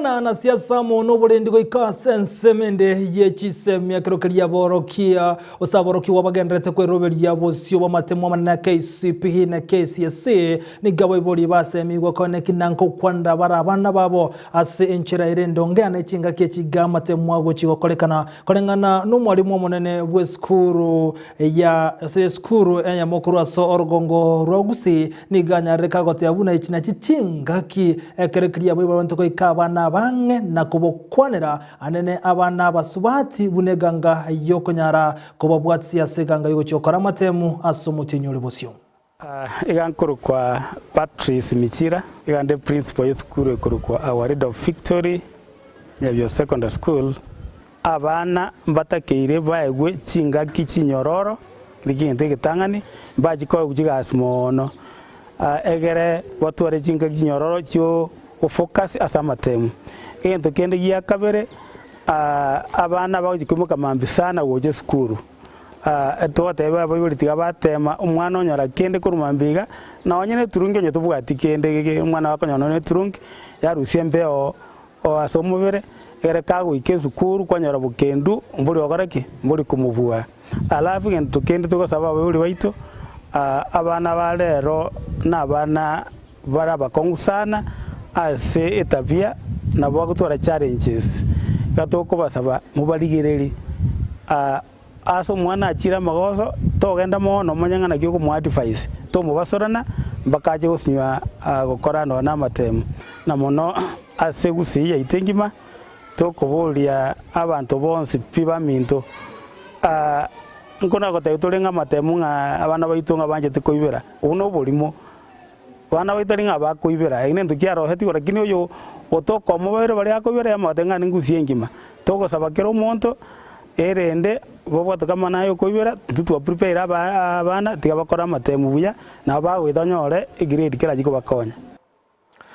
Gochana na siasa amo noborendi goika ase ensemo ende ye chisemi ekero keria aborokia gose aborokigwa bagendererete kweroberia bosio bw'amatemo amanene a KCPE na KCSE nigo abaibori basemigwe koeneki na nkokwanera bare abana babo ase enchera ere endonge ane chingaki echi iga amatemo agochia gokorekana koreng'ana nomwarimu omonene bw'esukuru ya ase esukuru eyemo korwa ase orogongo rwa Gusii Nigo anyarire kagoteba buna echi nachi chingaki ekero keria abaibori babanto goika abana abang'e na kobokwanera anene abana abasubati buna eganga y'okonyara kobabwatisia ase eganga y'ogochia gokora amatemu ase omotienyi ore bosio. Iga nkorokwa Patrice Michira, iga nde principal y'esukuru ekorokwa Our Lady of Victory Nyabio Secondary School. Abana mbatakeire baegwe chingaki chinyororo, rigia egento egetang'ani, mbachie koegwa chigasi mono, egere batware chingaki chinyororo chi'ogofocus ase amatemu. Egento kende gia kabere, abana bagochia koimoka mambia sana gocha esukuru, togotebia abaibori tiga batema omwana onyora kende korwa mambia iga, nonye na eturungi onye tobwati kende omwana akonyora nonye na eturungi, yarusia embeo Oo ase omobere, ekero kagoika esukuru kwanyora bokendu mbori gokora ki? Mbori komobua. Alafu egento kende togosaba abaibori baito, abana ba rero na abana bare abakong'u sana ase etabia nabo bagotwara challenges. Iga tokobasaba mobarigererie ase omwana achire amagoso togenda mono omanye ng'a naki okomoadvise, tomobasorana mpaka ache gosinywa gokora nonya na amatemu. Na mono ase gusii yaito engima tokoboria abanto bonsi pi baminto nkona gotebia tore ng'a amatemu ng'a abana baito ng'a banchete koibera, obwo noborimo. Abana baito tari ng'a bakoibera, eki nento kiarosetigwe, lakini oyo otoka omobairo baria akoibera yamogotebia ng'a ningusie engima. Togosaba kera omonto, erende bobwate kama naye okoibera, intwe twa prepare aba abana tiga bakore amatemu buya, nabo bagoeta onyore egrade kerachie kobakonya.